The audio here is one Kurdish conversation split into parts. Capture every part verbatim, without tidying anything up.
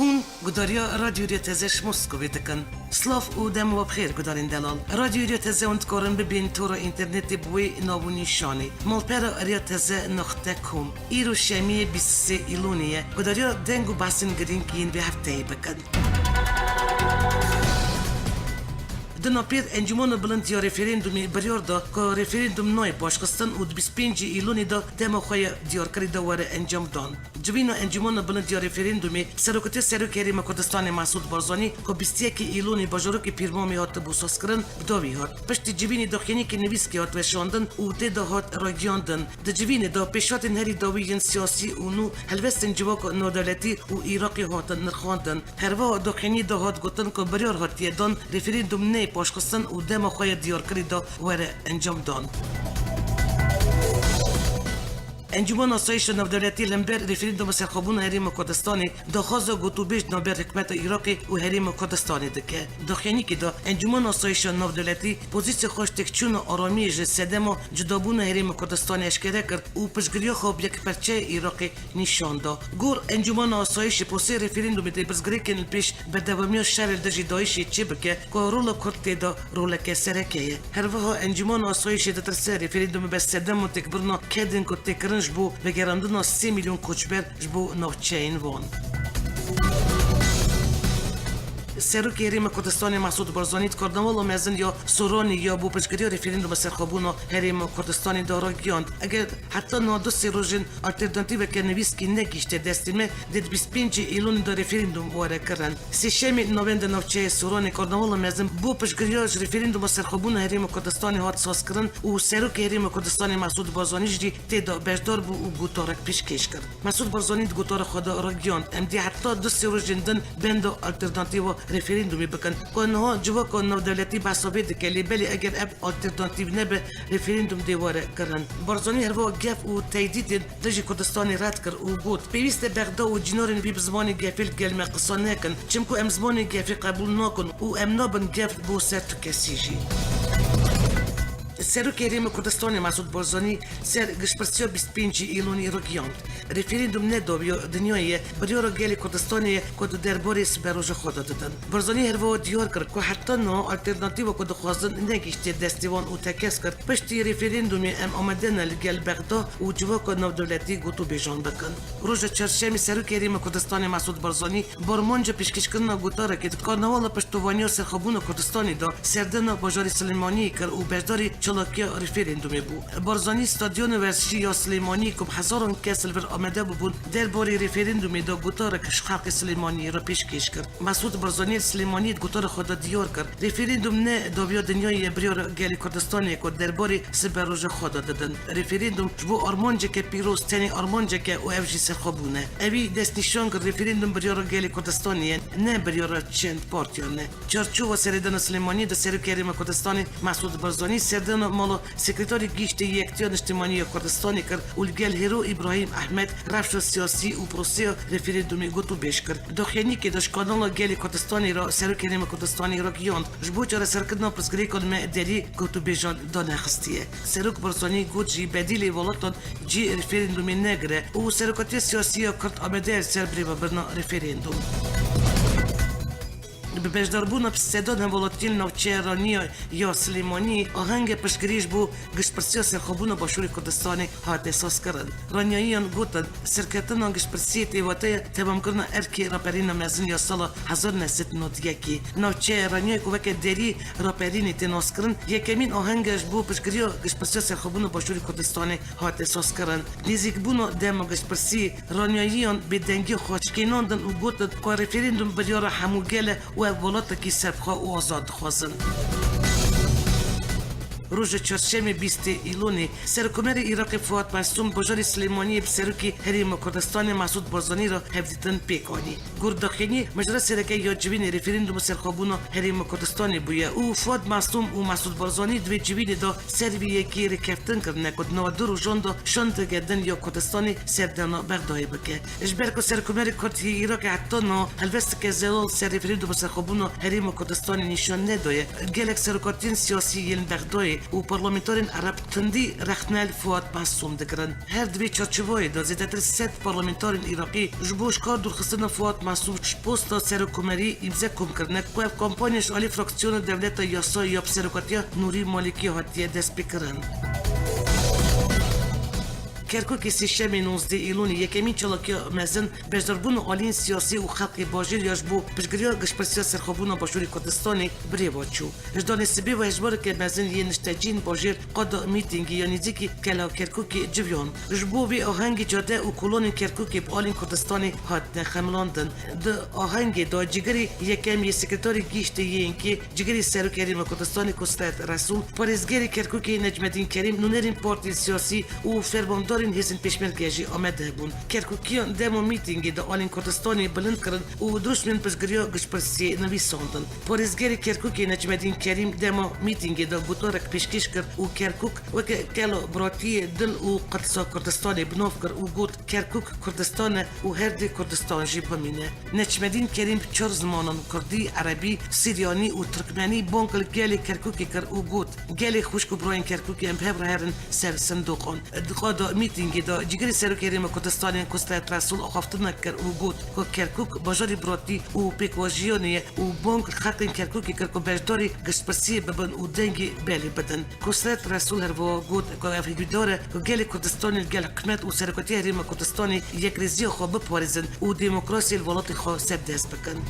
Hûn gudariya Radyo Rêya Teze ji Moskovê dikin. Silav û dem we bi xêr gudarên delal. Radyo Rêya Teze hûn dikarin bibên tora înternetê bi wê nav û nîşanê: malpera rêya teze noqte com. Îro şemiyê bîst û sê Îlonê ye. Gudariya deng û behsên girîng yên vê hefteyê bikin. Di navpêr Encûmena Bilind ya Referandumê biryar da ku referandum nayê paşxistin û di bîst û pêncê Îlonê de dema xwe ya diyarkirî de were encamdan. Civîna Encûmena Bilind ya Referandumê, serokatê Serokê Herêma Kurdistanê Mesûd Barzanî, ku bîst û yekê Îlonê bajarokê Pîrmamê hatibû sazkirin, bi dawî hat. Piştî civînê daxuyaniyekê nivîskê hat weşandin û tê de hat ragihiyandin. Di civînê de pêşhatên herî dawî yên siyasî û nû helwestên civaka navdewletî û Iraqê hatin nirxandin. Herwiha daxuyaniyê de hat gotin ku biryar hatiye dan referandum neyê paşxistin û dema xwe ya diyarkirî de were encamdan. Encûmena Asayîşa Navdewletî li hember referanduma serxwebûna Herêma Kurdistanê daxwaza gotûbêj navber hikûmeta Iraqê û Herêma Kurdistanê dike. Daxuyaniyekê de Encûmena Asayîşa Navdewletî pozîsya xwe ji têkçûna aramiyê ji sedema cudabûna Herêma Kurdistanê eşkere kir û piştgiriya xwe bi yekperçeyê Iraqê nîşan da. Gor Encûmena Asayîşê, proseyê referandumê dê pirsgirêkên li pêş berdewamiya şer li dijî DAIŞê çêbike ku rola Kurd tê de roleke sereke ye. Herwiha Encûmena Asayîşê ditirse referandumê be sedema têkbirina kedên ku tê kirin ji bo vegerandina sê milyon koçber ji bo navçeyên wan. Serokê Herêma Kurdistanê Mesûd Barzanî di Karnavala Mezin ya Soranê ya bo piştgiriya referanduma serxwebûna Herêma Kurdistanê de ragihand, eger heta niha du sê rojên alternatîveke nivîskî negihîşte destê me, dê di bîst û pêncê Îlonê de referandum were kirin. Sêşemê navenda navçeyê Soranê Karnavala Mezin bo piştgiriya ji referanduma serxwebûna Herêma Kurdistanê hat sazkirin û Serokê Herêma Kurdistanê Mesûd Barzanî jî tê de beşdar bû û gotarek pêşkêş kir. Mesûd Barzanî di gotara xwe de ragihand, em dê heta du sê rojên din benda alternatîva referandumê bikin. Ku niha civaka navdewletî behsa vê dike, lê belê eger ev alternatîv nebe, referandum dê were kirin. Barzanî herwiha gef û tehdîdên dijî Kurdistanê red kir û got, pêwîst e Bexda û cînarên wî bi zimanê gefê li gel me qisa nekin, çimku em zimanê gefê qebûl nakin û em nabin gef bo ser tu kesî jî. Serokê Herêma Kurdistanê Mesûd Barzanî ser giştpirsiya bîst û pêncê Îlonê ragihand, referandum ne dawiya dinyayê ye, biryara gelê Kurdistanê ye ku di derbarê siberoja xwe de didin. Barzanî herwiha diyar kir ku heta niha alternatîva ku dixwazin negihîştiye destê wan û tekez kir, piştî referandumê em amade ne li gel Bexda û civaka navdewletî gotûbêjan bikin. Roja çarşemê Serokê Herêma Kurdistanê Mesûd Barzanî bi armanca pêşkêşkirina gotarekê di Karnavala Piştovaniya Serxwebûna Kurdistanê de serdana bajarê Silêmaniyê kir û beşdarî çalakiya referandumê bû. Barzanî stadyona werzişî ya Silêmaniyê ku bi hezaran kes li vir amade bûbûn, derbarê referandumê de gotarek ji xelkê Silêmaniyê re pêşkêş kir. Mesûd Barzanî li Silêmaniyê di gotara xwe de diyar kir, referandum ne dawiya dinyayê ye, biryara gelê Kurdistanê ye ku derbarê siberoja xwe de didin. Referandum ji bo armanceke pîroz tenê armancek e û ev jî serxwebûn e. Ewî destnîşan kir, referandum biryara gelê Kurdistanê ye, ne biryara çend partiyan e. Çarçowa serêdana Silêmaniyê de Serokê Herêma Kurdistanê Mesûd Barzanî serdana mala Sekreterê Giştî Yektiya Niştimanî ya Kurdistanê kir û li gel Hêro Îbrahîm Ehmed rewşa siyasî û proseya referandumê gotûbêj kir. Daxuyaniyekê de ji Kanala Gelê Kurdistanê re Serokê Herêma Kurdistanê ragihand, ji bo çareserkirina pirsgirêkan me derî gotûbêjan danexistiye. Serok Barzanî got jî bedîlê welatan cihê referandumê negire û serokatiya siyasî ya Kurd amade ye li ser birêvebirina referandum. Bi beşdarbûna bi sedan hemwelatiyên navçeya Raniya ya Silêmaniyê ahenge piştgiriyê ji bo giştpirsiya serxwebûna Başûrê Kurdistanê hate sazkirin. Raniyayiyan gotin, serkeftina giştpirsiyê tê wateya temamkirina erkê raperîna mezin ya sala hezar neh sed nod yekê. Navçeya Raniyayê ku weke derî raperînê tê naskirin, yekemîn ahenge ji bo piştgiriya giştpirsiya serxwebûna Başûrê Kurdistanê hate sazkirin. Nêzîkbûna dema giştpirsiyê Ranyayiyan bêdengiya xwe şikênandin û gotin ku referandum biryara hemû gel e û ev welatekî serbixwe û azad dixwazin. Roja çarşemê bîstê Îlonê, Serokkomarê Iraqê Fuat Mesûm bajarê Silêmaniyê bi Serokê Herêma Kurdistanê Mesûd Barzanî re hevdîtin pêk anî. Gor daxuyaniyê, mijara sereke ya civînê referandum û serxwebûna Herêma Kurdistanê bûye û Fuat Mesûm û Mesûd Barzanî di vê civînê de ser vî yekê rêkeftin kirine ku di nava du rojan de şandeke din ya Kurdistanê serdana Bexdayê bike. Ji ber ku Serokkomarê Kurd yê Iraqê heta niha helwesteke zelal ser referandum û serxwebûna Herêma Kurdistanê nîşan nedaye, gelek serokatiyên siyasî yên Bexdayê û parlamenterên Ereb tundî rexne li Fuat Masûm digirin. Her di vê çarçovayê de zêdetir sed parlamenterên Iraqî ji bo ji kar dûrxistina Fuat Masûm ji posta serokkomarî îmze kom kirine, ku ev kampanya ji alî fraksiyona dewleta yasayê ya bi serokatiya Nûrî Malikî hatiye destpêkirin. Kerkûkê sêşemê nozdeh Îlonê yekemîn çalakiya mezin beşdarbûna aliyên siyasî û xelkê bajêr ya ji bo piştgiriya giştpirsiya serxwebûna Başûrê Kurdistanê bi rê ve çû. Ji danê sibê ve hejmareke mezin yên niştecîyên bajêr qada mîtîngê ya nêzîkî Kela Kerkûkê civiyan. Ji bo vê ahengê cade û kolonên Kerkûkê bi aliyên Kurdistanê hatine xemilandin. Di ahengê de cigirê yekem yê Sekreterê Giştî yê YNKê, cigirê Serokê Herêma Kurdistanê Kusret Resûl, parêzgerê Kerkûkê Necmedîn Kerîm, nûnerên partiyên siyasî û fermandarên hêzên pêşmerge jî amade bûn. Kerkûkiyan dema mîtîngê de aliyên Kurdistanê bilind kirin û dirûşmên piştgiriya giştpirsiyê nivîsandin. Parêzgerê Kerkûkê Necmedîn Kerîm dema mîtîngê de gotarek pêşkêş kir û Kerkûk weke kela biratiyê, dil û qedsa Kurdistanê bi nav kir û got, Kerkûk Kurdistan e û her dê Kurdistan jî bimîne. Necmedîn Kerîm bi çar zimanan Kurdî, Erebî, Siryanî û Tirkmenî bang li gelê Kerkûkê kir û got, Gelê xwişk û birayên Kerkûkê, em bi hev re herin ser sindoqan. Di qada mîtîngê de cigirê Serokê Herêma Kurdistanê Kusret Resûl axaftinek kir û got ku Kerkûk bajarê biratî û pêkvejiyanê ye û bang li xelkên Kerkûkê kir ku beşdarî giştpirsiyê bibin û dengê belê bidin. Kusret Resûl her wiha got ku ev hêvîdar e ku gelê Kurdistanê li gel hikûmet û Serokatiya Herêma Kurdistanê yekrêziya xwe biparêzin û demokrasiyê li welatê xwe serdest bikin.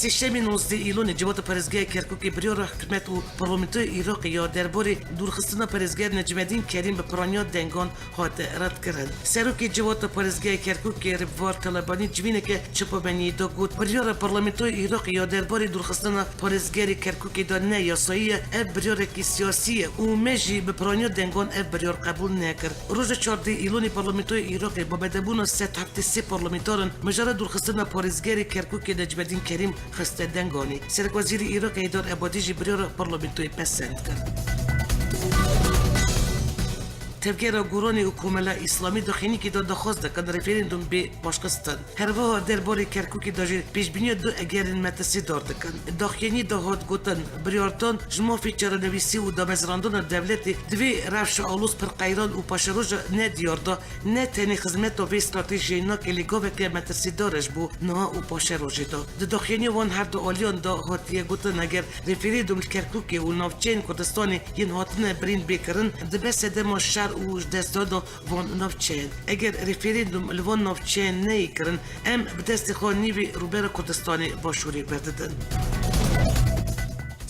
Sêşemê nozdeh Îlonê Civata Parêzgeha Kerkûkê biryara hikûmet û Parlamentoya Iraqê ya derbarê dûrxistina parêzger Necmedîn Kerîm bi piraniya dengan hate redkirin. Serokê Civata Parêzgeha Kerkûkê Rêbwar Talebanî civîneke çapameniyê de got, Biryara Parlamentoya Iraqê ya derbarê dûrxistina parêzgerê Kerkûkê de ne yasayî ye, ev biryarekî siyasî ye û me jî bi piraniya dengan ev biryar qebûl nekir. Roja çardeh Îlonê Parlamentoya Iraqê bi amadebûna sed heftê sê parlamenteran mijara dûrxistina parêzgerê Kerkûkê Necmedîn Kerîm xiste denganê. Serekwezîrê Iraqê Heydar Ebadî jî biryara parlamentoyê pesend kir. Tevgera Goranê û Komela Îslamî daxuyaniyekê de daxwaz dikin referandûm bê paşxistin. Her wiha derbarê Kerkûkê de jî pêşbîniya du egerên metirsîdar dikin. Daxuyaniyê de hat gotin, biryardan ji mafê çarenivîsî û damezrandina dewletê di vê rewşa aloz pir qeyran û paşeroja nediyar de ne tenê xizmeta vê stratejiyê nake, lê gaveke metirsîdar e ji bo niha û paşerojê de. Di daxuyaniya wan her du aliyan de hatiye gotin, eger referandûm li Kerkûkê û navçeyên Kurdistanê yên hatine birîn bê kirin, dibe sedema şer û ji destdana van navçeyan. Eger referandûm li van navçeyan neyê kirin, em bi destê xwe nîvê rûbera Kurdistanê Başûrê berdidin.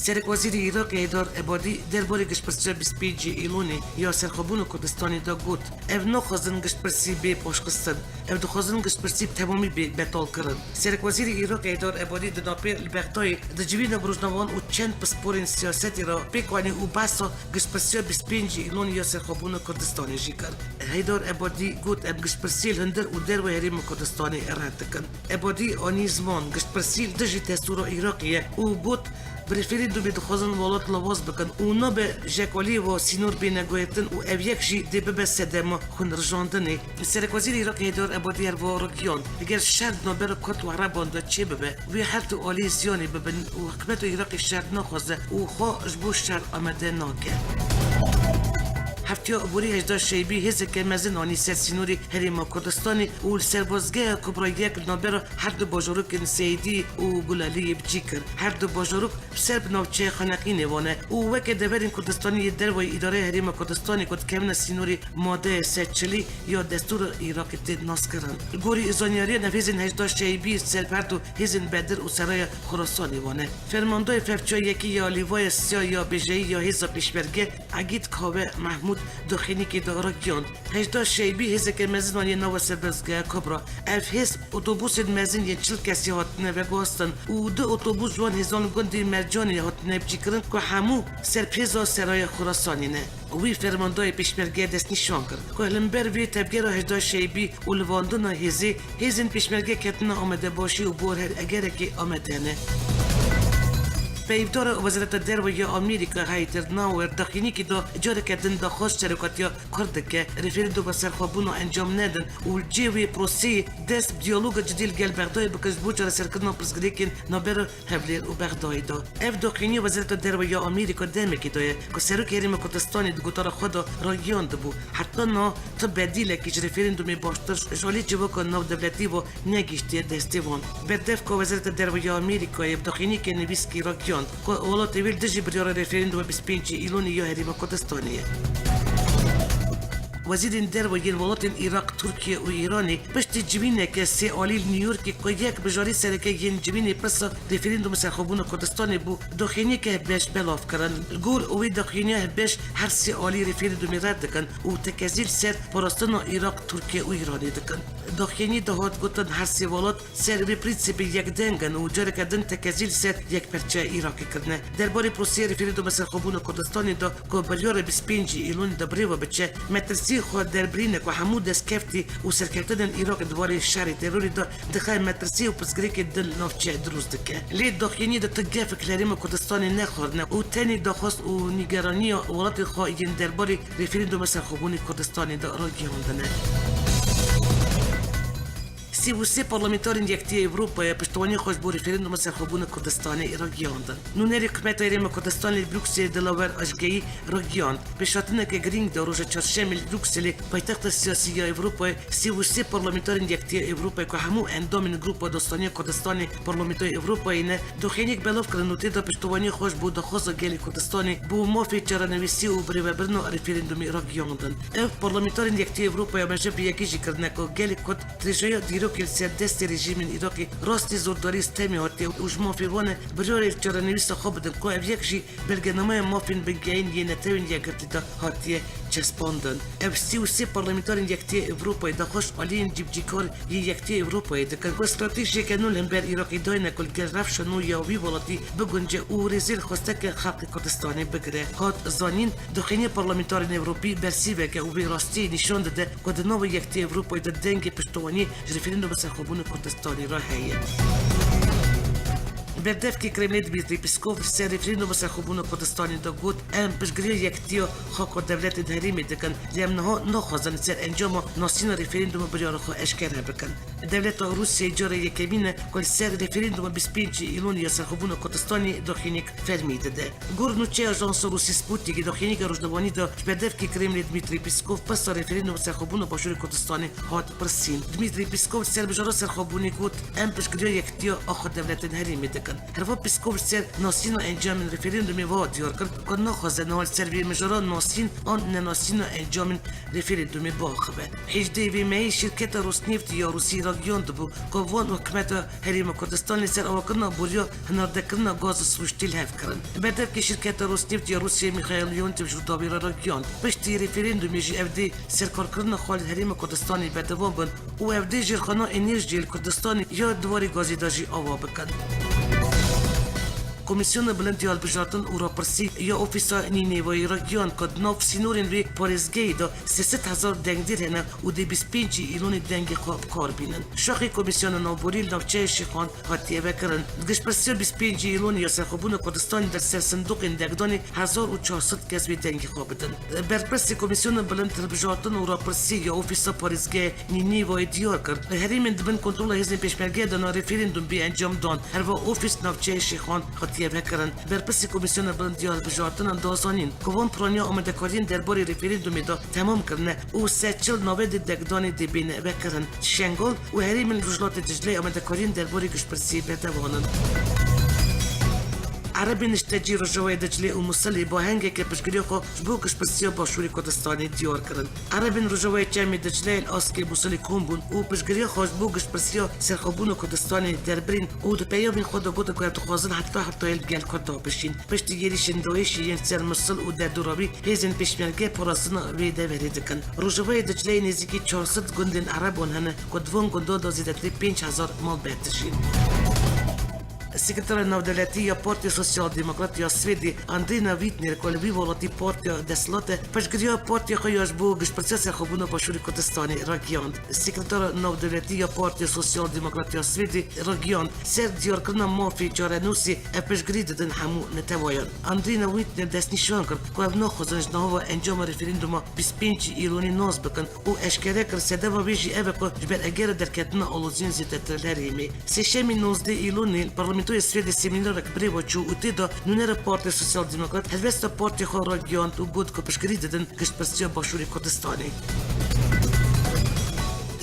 Serekwezîrê Iraqê Heydar Ebadî derbarê giştpirsiya bîst pêncê Îlonê ya serxwebûna Kurdistanê de got, Ev naxwazin giştpirsî bê paşxistin. Ev dixwazin giştpirsî bi temamî bê betalkirin. Serekwezîrê Iraqê Heydar Ebadî di navpêr li Bexdayê di civîna bi rojnamevan û çend pisporên siyasetê re pêk anî û behsa giştpirsiya bîst pêncê Îlonê ya serxwebûna Kurdistanê jî kir. Heydar Ebadî got, Em giştpirsiyê li hundir û derve herêma Kurdistanê red dikin. Ebadî anî ziman, giştpirsî li dijî destûra Iraqê ye û got, Bi referandûmê dixwazin welat lawaz bikin û nabe jekaliyê ve sînor bêne guhertin û ev yek jî dê bibe sedema xwînrijandinê. Serekwezîrê Iraqê Heydar Ebadî her wiha ragihand, Eger şer di navbera Kurd û Ereban de çêbibe, wê her du alî ziyanê bibin û hikûmeta Iraqê şer naxwaze û xwe ji bo şer amade nake. Heftiya aborî hejdeh Şeybî hêzeke mezin anî ser sînorê Herêma Kurdistanê û li serbazgeha Kubra yek li navbera her du bajarokên Seydî û Gulaliyê bi cî kir. Her du bajarok bi ser bi navçeya Xeneqînê ve ne û weke deverên Kurdistanê yê dervayî îdareya Herêma Kurdistanê ku dikevine sînorê madeya sed çilî ya destûra Iraqê tê naskirin. Li gorî zanyariyan ev hêzên hejdeh Şeybî ser bi her du hêzên Bedir û Seraya Xurasanê ve ne. Fermandayê Fevça yekê ya Lîvaya Siya ya Bêjeyî ya Hêza Pêşmerge Egîd Kawe Mehmûd di xênîkê de ragihand, Hejdeh Şeybî hêzeke mezin anî nava serbazgeha Kubra. Ev hêz otobusên mezin yên çil kesî hatine veguhastin û du otobus ji wan hêzan gundê Mercanê hatine bicîkirin ku hemû ser bi hêza Seraya Xurasanê ne. Wî fermandayê pêşmerge destnîşan kir ku li hember vê tevgera hejdeh Şeybî û livandina hêzê, hêzên pêşmerge ketine amadebaşî û bi her egerekê amade ne. Peyvdara Wezareta Derve ya Amerîka Heather Nauert daxuyaniyekê de careke din daxwaz serokatiya Kurd dike, referanduma serxwebûna encam nedin û li cihê wê proseyê dest bi diyaloga cidî li gel Bexdayê bikin ji bo çareserkirina pirsgirêkên navbera Hewlêr û Bexdayê de. Ev daxuyaniya Wezareta Derve ya Amerîka demekê de ye ku Serokê Herêma Kurdistanê di gotara xwe de ragihiyandibû, heta niha tu bedîlekî ji referandumê baştir ji alî civaka navdewletî ve negihîştiye destê wan. Berdevka Wezareta Derve ya Amerîkayê bi daxuyaniyeke nivîskî ragihand ku welatê wê li dijî biryara referanduma bîst û pêncî Îlonê ya Herêma Kurdistanê ye. Wezîrên Derve yên welatên Iraq, Tirkiye û Îranê piştî civîneke sê alî li New Yorkê ku yek mijarê sereke yên civînê pirsa referanduma serxwebûna Kurdistanê bû, daxuyaniyeke hevbeş belav kirin. Li gor wê daxuyaniya hevbeş her sê alî referandumê red dikin û tekezî li ser parastina Iraq, Tirkiye û Îranê dikin. Daxuyaniyê de hat gotin, her sê welat ser vê prînsîpê yekdeng in û careke din tekezî li ser yekperçeya Iraqê kirine. Derbarê proseyê referanduma serxwebûna Kurdistanê de ku biryara bîst û pêncî Îlonê de birêve biçe, metirsiyê xwe derbirîne ku hemû destkeftî û serkeftinên Iraqê di warê şerê terorê de dixe metirsiyê û pirsgirêkên din li navçeyê dirûst dike. Lê daxuyaniyê de tu gefek li Herêma Kurdistanê nexwarine û tenê daxwaz û nîgeraniya welatên xwe yên derbarê referanduma serxwebûnê Kurdistanê de ragihandine. Sî û sê parlamenterên Yekîtiya Ewropayê piştevaniya xwe ji bo referanduma serxwebûna Kurdistanê ragihandin. Nûnerê Hikûmeta Herêma Kurdistanê li Brukselê Dilawer Ajgeyî ragihand, pêşhatineke girîng da roja çarşemê li Brukselê, paytexta siyasî ya Ewropayê, sî û sê parlamenterên Yekîtiya Ewropayê ku hemû endamên Grupa Dostaniya Kurdistanê Parlamentoya Ewropayê ne, daxuyaniyek belav kirin û tê de piştevaniya xwe ji bo daxwaza gelê Kurdistanê bo mafê çarenivîsî û birêvebirina referandumê ragihandin. Ev parlamenterên Yekîtiya Ewropayê amêje bi yekî jî kirine ku gelê Kurd dirêjaya dîrokê li ser destê rejîmên Iraqê rastî zordarî stemê hatiye û ji mafê wan e biryarê li çarenivîsa xwe bidin ku ev yek jî belgenameya mafên bingehîn yên Netewên Yekgirtî de hatiye çespandin. Ev sî û sê parlamenterên Yekîtiya Ewropayê daxwaz aliyên cîbicîkar yê Yekîtiya Ewropayê dikin ku stratejiyeke nû li hember Iraqê dayne ku li gel rewşa nû ya wî welatî bigunce û rêzê li xwesteke xelkê Kurdistanê bigire. Hat zanîn, daxuyaniya parlamenterên Ewropî bersîvek e û vê rastiyê nîşan dide ku di nava Yekîtiya Ewropayê de dengê piştvaniyê ji referanduma serxwebûna Kurdistanê re heye. Berdevkê Kremlê Dmitry Peskov li ser referanduma serxwebûna Kurdistanê de got, em piştgiriya yekitiya xaka dewletên herêmê dikin, lê em niha naxwazin li ser encama nasîna referandumê biryara xwe eşkere bikin. Dewleta Rûsyayê cara yekemîn e ku li ser referanduma bîst û pêncî Îlonê ya serxwebûna Kurdistanê daxuyaniyek fermî dide. Gor nûçeya ajansa Rûsî Sputnikê daxuyaniyeke rojnamevanî da ji berdevkê Kremlê Dmitry Peskov pirsa referanduma serxwebûna Başûrê Kurdistanê hat pirsîn. Dmitry Peskov li ser mijara serxwebûnê got, em piştgiriya yekitiya a xwe dewletên herêmê dikin. Herva Peskov li ser nasîna encamên referandumê wiha diyar kir ku naxwaze niha li ser vê mijara nasîn an nenasîna encamên referandumê biaxive. Hejdê vê mehê şîrketa Rosneft ya Rûsî ragihiyandibû ku van û hikûmeta Herêma Kurdistanê li ser avakirina boriya hinardekirina gaza sirûştî li hev kirin. Berdevkê şîrketa Rosneft ya Rûsiyê Mîxaîl Leontîv ji Rûdawê re ragihiyand, piştî referandumê jî ew dê serkarkirina xwe li Herêma Kurdistanê berdewam bin û ew dê jêrxana enerjiyê li Kurdistanê ya di warê gazê de jî ava bikin. Komîsyona Bilind ya Hilbijartin û Rapirsî ya Ofîsa Nîneveyê ragihiyand ku di nav sînorên vê parêzgehê de sê sed hezar dengdêr hene û dê bîst û pêncî Îlonê dengê xwe bi kar bînin. Şaxê Komîsyona Navborî li navçeya Şêxan hatiye vekirin. Di giştpirsiya bîst û pêncî Îlonê ya serxwebûna Kurdistanê de li ser sindoqên degdanê hezar û çar sed kes wê dengê xwe bidin. Berpirsê Komîsyona Bilind Hilbijartin û Rapirsî ya Ofîsa Parêzgeha Nîneveyê diyar kir, herêmên di bin kontrola hêzên pêşmergeyê de ne referandum bê encam dan, herva ofîs navçeya Şêxan hatiye vekirin. Berpirsê Komîsyona Bilind ya Hilbijartinan da zanîn ku van piraniya amadekariyên derbarê referandumê de temam kirine û sed çil navendên degdanê dê bêne vekirin. Şengal û herêmên Rojhilatê Dicleyê amadekariyên derbarê giştpirsiyê berdewam in. Erebên Niştecî Rojavayê Diclê û Musilê bi ahengeke piştgiriya xwe ji bo giştpirsiya Başûrê Kurdistanê diyar kirin. Erebên Rojavayê Çemê Dicleyê li askê Musilê kom bûn û piştgiriya xwe ji bo giştpirsiya serxwebûna Kurdistanê derbirîn û di peyamên xwe de gotin ku ew dixwazin heta hetayê li gel Kurda bişîn. Piştî êrîşên DAIŞê yên ser Musil û derdora wî, hêzên pêşmerge parastina wê deverê dikin. Rojavayê Dicleyê nêzîkî çar sed gundên Ereban hene ku di van gundan de zêdetirî pênc hezar malbat dijîn. Sekretera Navdewletî ya Partiya Sosyal Demokrat ya Swêdê, Andrina Witner, ku li vî welatî partiya desthilat e, piştgiriya partiya xwe ya ji bo giştpirsiya serxwebûna Başûrê Kurdistanê ragihand. Sekretera Navdewletî ya Partiya Sosyal Demokrat ya Swêdê ragihand, ser diyarkirina mafê çarenûsê ev piştgirî didin hemû netewayan. Andrina Witner destnîşan kir ku ev naxwazin ji nava encama referanduma bîst pêncî Îlonê nas bikin û eşkere kir, sedema vê jî ev e ku ji ber egera derketina aloziyên zêdetir li herêmê. Sêşemî nozdeh Îlonê li Parlamentoya Swêdê semînarek bi rê ve çû û tê de nûnera Partiya Sosyal Demokrat helwesta partiya xwe ragihand û got ku piştgirî didin giştpirsiya Başûrê Kurdistanê.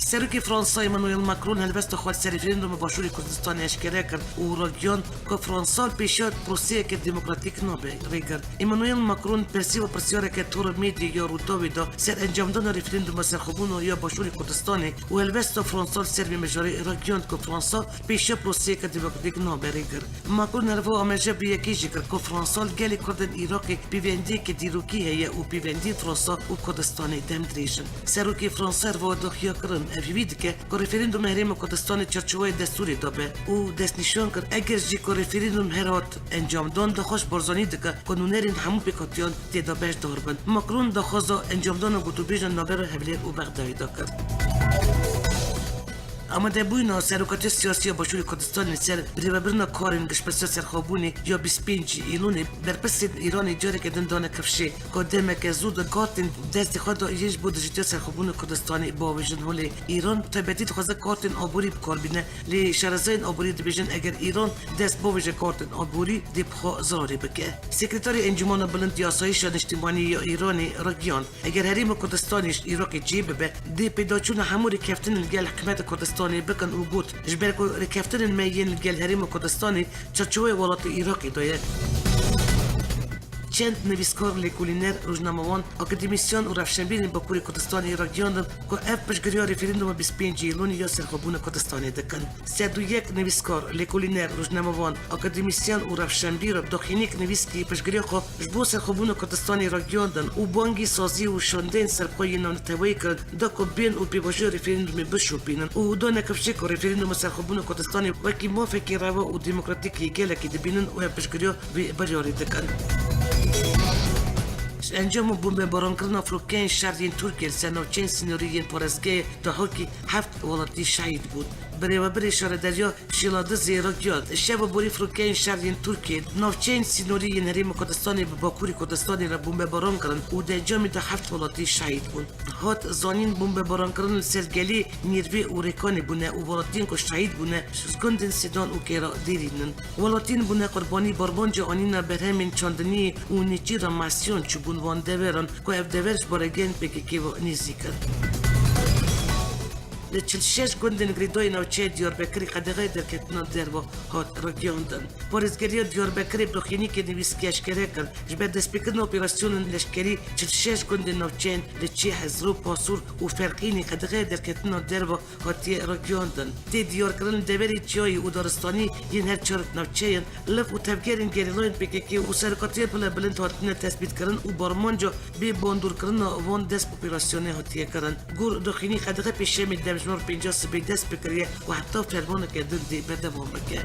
Serokê Fransa Emmanuel Macron helwesta xwe li ser referanduma Başûrê Kurdistanê eşkere kir û ragihand ku Fransa li pêşiya proseyeke demokratîk nabe. Rêger Emmanuel Macron pirsî ve pirsyareke tor medyê ya Rûdawê da ser encamdana referanduma serxwebûna ya Başûrê Kurdistanê û helwesta Fransa li ser vê mijarê ragihand ku Fransa pêşiya proseyeke demokratîk nabe. Rêger Macron herva ameje bi yekê jî kir ku Fransa li gelê Kurdên Iraqê pêvendiyeke dîrokî heye û pêvendiyên Fransa û Kurdistanê demdirêj in. Serokê Fransa herva daxuya kirin, ev hêvî dike ku referandum Herêma Kurdistanê çarçoveya destûrê de be û destnîşan kir, eger jî ku referandum her hat encamdan, daxwaz Barzanî dike ku nûnerên hemû pêkhatiyan tê de beşdar bin. Macron daxwaza encamdana gotûbêja navbera Hewlêr û Bexdayê de kir. Amadebûyîna serokatiya siyasî ya Başûrê Kurdistanê li ser birêvebirina karên giştpirsiya serxwebûnê ya bîst pêncî Îlonê berpirsên Îranê careke din dane kifşê ku demeke zû de kartên destê xwe de yên ji bo dijitiya serxwebûna Kurdistanê biavêjin holê. Îran bi taybetî dixwaze kartên aborî bi kar bîne, lê şarezayên aborî dibêjin eger Îran dest bavêje kartên aborî dê bi xwe zirarê bike. Sekreterê Encûmena Bilind ya Asayîşa Niştimanî ya Îranê ragihand, eger Herêma Kurdistanê ji Iraqê cihê bibe, dê pêdaçûna hemû rêkeftinên li gel hikûmeta Kurdistanê bikin û got, ji ber ku rêkeftinên me yên li gel Herêma Kurdistanê çarçoveya welatê Iraqê de ye. Çend nivîskar, lêkolîner, rojnamevan, akademîsyen û rewşenbîrên Bakurê Kurdistanê ragihand, ku ev piştgiriya referanduma bîst pêncî Îlonê ya serxwebûna Kurdistanê dikin. Sed û yek nivîskar, lêkolîner, rojnamevan, akademîsyen û rewşenbîr, doxînîk nivîskî piştgiriya xwe ji bo serxwebûna Kurdistanê ragihandin û bangî sazî û şandeyên serxwe yên navneteweyî kirin, da ku bên û pêvajoya referandumê bişopînin û dane kifşê ku referanduma serxwebûna Kurdistanê wekî mafekî reva û demokratîk yê gelekî dibînin û ev piştgiriya vê biryarê dikin. Ji encama bombebaran kirina firokeyên şer yên Tirkiyê li ser navçeyên sînorî yên parêzgehê Dahokê heft welatî şehîd bûn. Birêvebirê şaredariya Şêladizê ragihand, şeva borî firokeyên şer yên Tirkiyê navçeyên sînorî yên Herêma Kurdistanê bi Bakurê Kurdistanê re bombebaran kirin û di encamê de heft welatî şehîd bûn. Hat zanîn, bombebarankirin li ser gelê Nîrvê û Rêkanê bûne û welatiyên ku şehîd bûne ji gundên Sêdan û Kêra Dêrîn in. Welatiyên bûne qurbanî barmanca anîna berhemên çandiniyê û nêçîra masiyan çûbûn van deveran ku ev dever ji baregehên P K K ve nêzîk in. Li çil şeş gundên girêdayî navçeya Diyarbekirê qedexeya derketina derve hat ragihandin. Parêzgeriya Diyarbekirê bi doxînîkê nivîskî eşkere kir, ji ber destpêkirina operasyonên leşkerî çil şeş gundên navçeyên Liçê, Hezro, Pasûr û Ferqînê qedexeya derketina derve hatiye ragihandin. Tê diyarkirin li deverê çiyayê û daristanî yên her çar navçeyan liv û tevgerên gerîlayên P K K û serokatiyên pilebilind hatine tespîtkirin û barmanca bê bandorkirina van dest bi operasyonê hatiye kirin. Gor doxînî qedexe pêşemê demjimar pênca sibê dest pê kiriye û heta fermaneke din dê berdewam bike.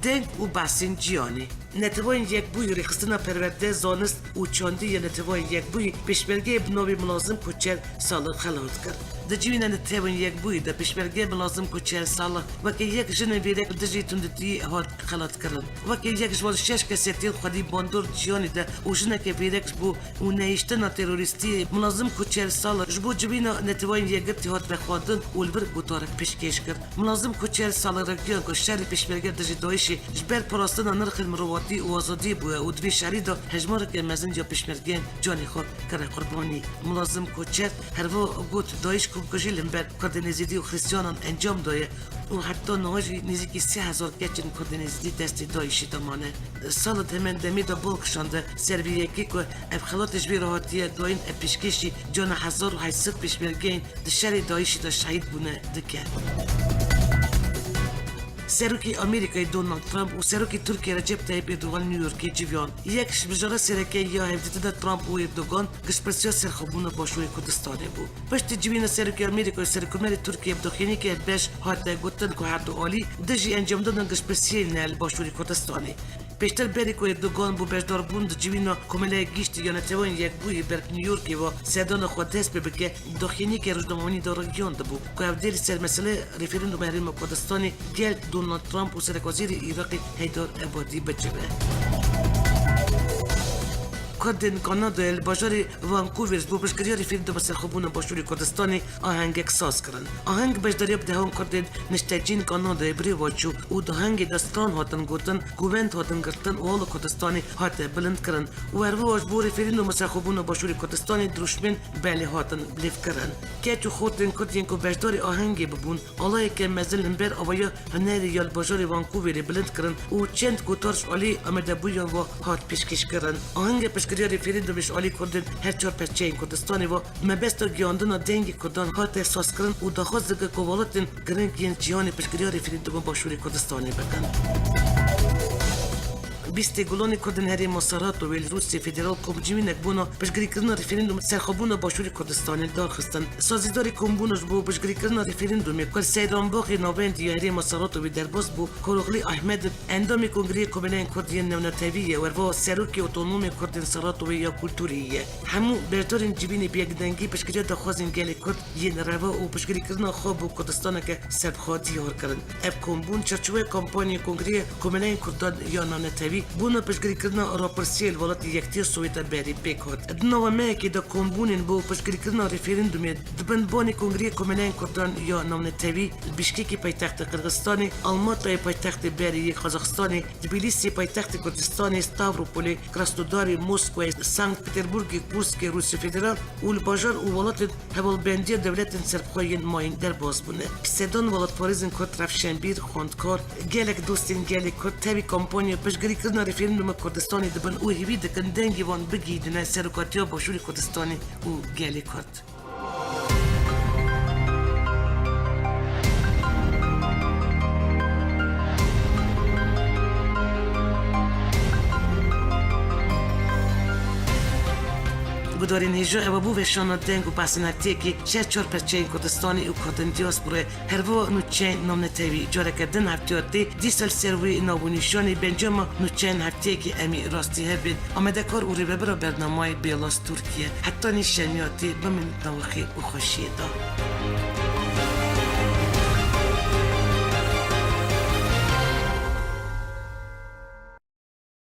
Deng û behsên cîhanê. Neteweyên Yekbûyî Rêxistina Perwerde, Zanist û Çandî ya Neteweyên Yekbûyî pêşmergeyê bi navê Milazim Koçer Salih xelat kir. Di civîna Netewên Yekbûyî de pêşmerge Milazim Koçer Salih weke yek jinê vêrek li dijî tundîtiyê hat xelatkirin. Weke yek ji wan şeş kesê tên xwedî bandor di cîhanê de û jineke vêrek ji bo û nehiştina terorîstiyê Milazim Koçer Salih ji bo civîna Neteweyên Yekgirtî hat vexwendin û li vir gotarek pêşkêş kir. Milazim Koçer Salih ragihan ku şerê pêşmerge dijî DAIŞê ji ber parastina nirxên mirovatî û azadiyê bûye û di vê şerî de hejmareke mezin ya pêşmergeyên canê xwe kire qurbanî. Milazim Koçer herva got, DAIŞ komkujî li hember Kurdên Êzidî û Xristiyanan encam daye û heta niha jî nêzîkî sê hezar keç in Kurdên Êzidî destê DAIŞê de mane. Salih di heman demê de bal kişande ser vê yekê ku ev xelatê ji vê re hatiye dayîn, ev pêşkêşî cana hezar û heyt sed pêşmergeyên di şerê DAIŞê de şehîd bûne dike. Serokê Amerîkayê Donald Trump û Serokê Tirkiyê Recep Tayyip Erdogan New Yorkê civiyan. Yek ji mijara sereke ya hevdîtina Trump û Erdogan giştpirsiya serxwebûna Başûrê Kurdistanê bû. Piştî civîna Serokê Amerîkayê û Serokkomarê Tirkiyê bi daxuyaniyeke beş hate gotin ku her du alî dijî encamdana giştpirsiyê ne li Başûrê Kurdistanê. Pêştir berî ku Erdogan bo beşdarbûn di civîna Komeleya Giştî ya Neteweyên Yekbûyî ber New Yorkê ve sedana xwe dest pê bike, daxuyaniyeke rojnamevanî de ragihiyandibû ku ev dê li ser meselê referandûma Herêma Kurdistanê gel Donald Trump û Serekwezîrê Iraqê Heydar Ebadî bicive. Kurdên Kanadayê li bajarê Vancouver ji bo piştgiriya referandûma serxwebûna Başûrê Kurdistanê ahengek saz kirin. Aheng beşdariya bi dehan Kurdên niştecîyên Kanadayê bi rê ve çû û di ahengê de stran hatin gotin, govend hatin girtin û ola Kurdistanê hate bilind kirin û herwiha ji bo referandûma serxwebûna Başûrê Kurdistanê dirûşmên belê hatin bilêv kirin. Keç û xortên Kurd yên ku beşdarî ahengê bibûn, alayeke mezin li hember avaya hunerê ya li bajarê Vancouverê bilind kirin û çend gotar ji alî amadebûyan ve hat pêşkêş kirin. Ahenge piştgiriya referandûmê ji alî Kurdên her çar perçeyên Kurdistanê ve mebesta giyandina dengê Kurdan hate sazkirin û daxwaz dike ku welatên giring yên cîhanê piştgiriya referandûma Başûrê Kurdistanê bikin. Bîstê Gulanê Kurdên Herêma Saratovê li Rûsya Federal komcivînek bona piştgirîkirina referandûm serxwebûna Başûrê Kurdistanê li dar xistin. Sazîdarê kombûna ji bo piştgirîkirina referandûmê ku li Seyranbaxê navendî ya Herêma Saratovê derbas bû, Koroglî Ahmed, endamê Kongreyê Komeleyên Kurd yên Navnetewî ye, werva serokê Otonomê Kurdên Saratovê ya Kulturî ye. Hemû beşdarên civînê bi yekdengî piştgiriya daxwazên gelê Kurd yên reva û piştgirîkirina xwe bo Kurdistaneke serbixwe diyar kirin. Ev kombûn çarçoveya kampanyaya Kongreyê Komeleyên Kurdan ya Navnetewî bona piştgirîkirina rapirsiyê li welatê Yekitiya Sowêta berê pêk hat. Di nava mehekê de kombûnên bo piştgirîkirina referandûmê di bin banê Kongreyê Komeleyên Kurdan ya Navnetewî li Bîşkekê paytextê Qirxizistanê, Almatayê paytextê berê yê Qazaxistanê, Tbilîsê paytextê Kurdistanê, Stavropolê, Krasnodarê, Moskwayê, Sankt Peterburgê, Kurskê Rûsya Federal û li bajar û welatên Hevalbendiya Dewletên Serbixwe yên mayîn derbas bûne. Bi sedan welatparêzên Kurd, rewşenbîr, xwendkar, gelek dostên gelê Kurd tevî kampanya piştgirîkirina referandûma Kurdistanê dibin û hêvî dikin dengê wan bigihîdine serokatiya Başûrê Kurdistanê û gelê Kurd. Gudarên hêja, ewa bû veşana deng û behsên heftiyekê ji her çar perçeyên Kurdistanê û Kurdên diasporayê, herwiha nûçeyên navnetewî. Careke din heftiya tê, dîsa li ser wê nav û nîşanê bi encama nûçeyên heftiyekê em ê rastî hev bên. Amadekar û rêvebira bernamayê Bêlas Tirkiye. Heta nîşaniya tê, bimînin di nav xêr û xweşiyê de.